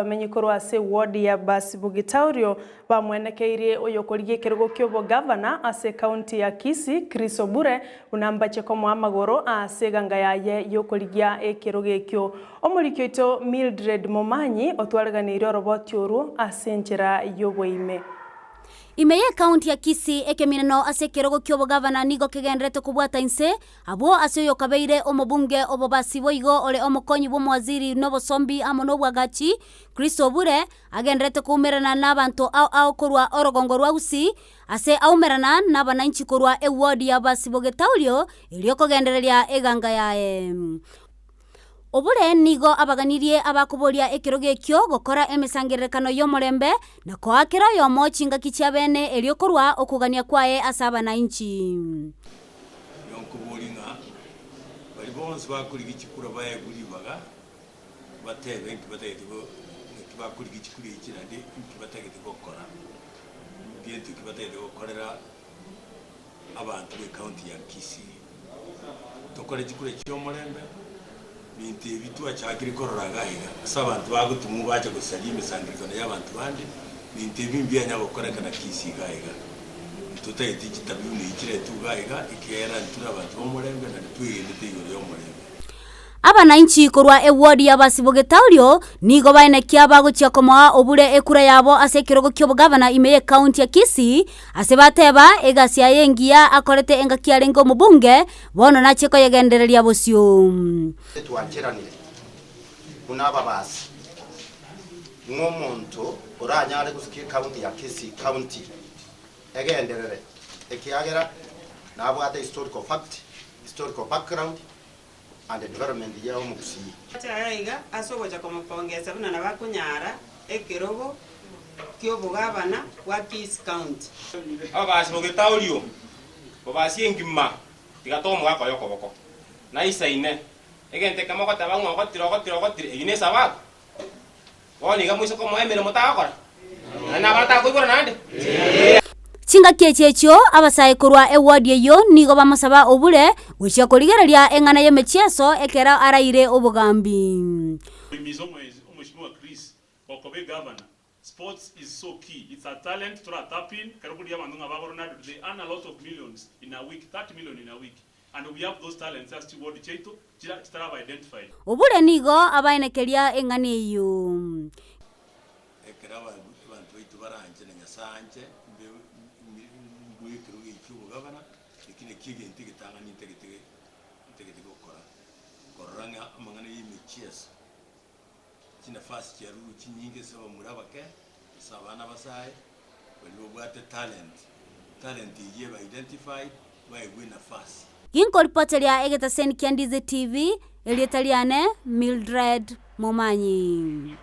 Abamenyi korwa ase eward ya Basi-Bugitaurio bamwenekeirie oyokorigia ekerogo ki'obogavana ase ekaunti ya Kisii, Chris Obure, buna mbache komoa amagoro ase eganga yaye y'okorigia ekerogo ekio. Omoriki oito Mildred Momanyi otwareganeirie oroboti orwo ase enchera y'oboime. Ime y'ekaunti ya Kisii, ekemineno ase ekerogo ki'obogavana nigo kegendererete kobwata inse, Abwo ase oyokabeire omobunge obobasi boigo ore omokonyi bw'omowaziri nobosombi amo nobwagachi, Chris Obure, agendererete koumerana nabanto ao ao korwa orogongo rwa Gusii, ase aumerana nabananchi korwa eward ya Basibogetaurio erio kogendereria eganga yaye. Obure nigo abaganirie abakoboria ekerogo ekio gokora emesangererekano y'omorembe na koa kera oyomo chingaki chi'abeene erio korua okogania kwaye ase abananchi. Nigo nkoboria ng'a baria bonsi bakorigia chikura baegwe ribaga, batebe nki batagete go naki bakorigia chikura echi naende nki batagete gokora, ngento ki batagete gokorera abanto b'ecounty ya Kisii. Tokore chikura chi'omorembe, binto ebi twachakire korora iga iga, ase abanto bagotumwa bacha gosaria emesangererekano y'abanto bande, binto ebi mbianya gokorekana Kisii iga iga. Ntotageti chitabi buna echi chiretwe iga iga, ekiagera nture abanto b'omorembe naende twegenete igoro y'omorembe. Abananchi korwa ewodi y'Abasibogetaorio nigo baenekia bagochia komoa obure ekura yabo ase ekerogo ki'obogavana ime y'ecounty ya Kisii, ase bateba egasi yaye engiya akorete engaki arenge omobunge, bono nachie koyegendereria bosio. Twancheranire buna ababasi, ng'a omonto oranyare gosukia ecounty ya Kisii County egenderere, ekiagera nabwate historical fact, historical background, and development ya omogusii. Ache aiga ase ogocha komopongesa buna nabo akonyara ekerogo ki'obogabana bwa Kisii County. Ababasi b'egetaorio, bobasi engima, tiga tomogaka oyo okoboko. Naisaine, egento ekemo ogoteba ng'a ogotire, ogotire, ogotire, eyio nesabato. Bono iga moise komoa emeremo tagokora, naende nabare takoibora naende. Chingaki echi echio abasae korwa ewodi eyio nigo bamosaba obure gochia korigereria eng'ana y'emechieso ekero araire obogambi. Oimize omweshimiwa Chris okoba egavana, sports is so key, it's a talent tora tap in, ekero korigia abanto ng'a ba Ronaldo they earn a lot of millions in a week, 30 million in a week and we have those talents ase chiward chiaito chira chitaraba identified. Obure nigo abaenekeria eng'ana eyio. Ekero abanto baito baranche na Nyasae anche, mbe mbue ekerogo ekio ki'obogabana, eki nakio egento egetang'ani ntagete ntagete gokora, korora ng'a amang'ana y'emechieso, chinafasi chiarurwe chinyinge ase abamura abake, ase abana abasae, baria babwate talent, talent eyio ebe identified, baegwe enafasi. Ginkoripoteria egetaseni kia Ndizi TV, erieta riane Mildred Momanyi.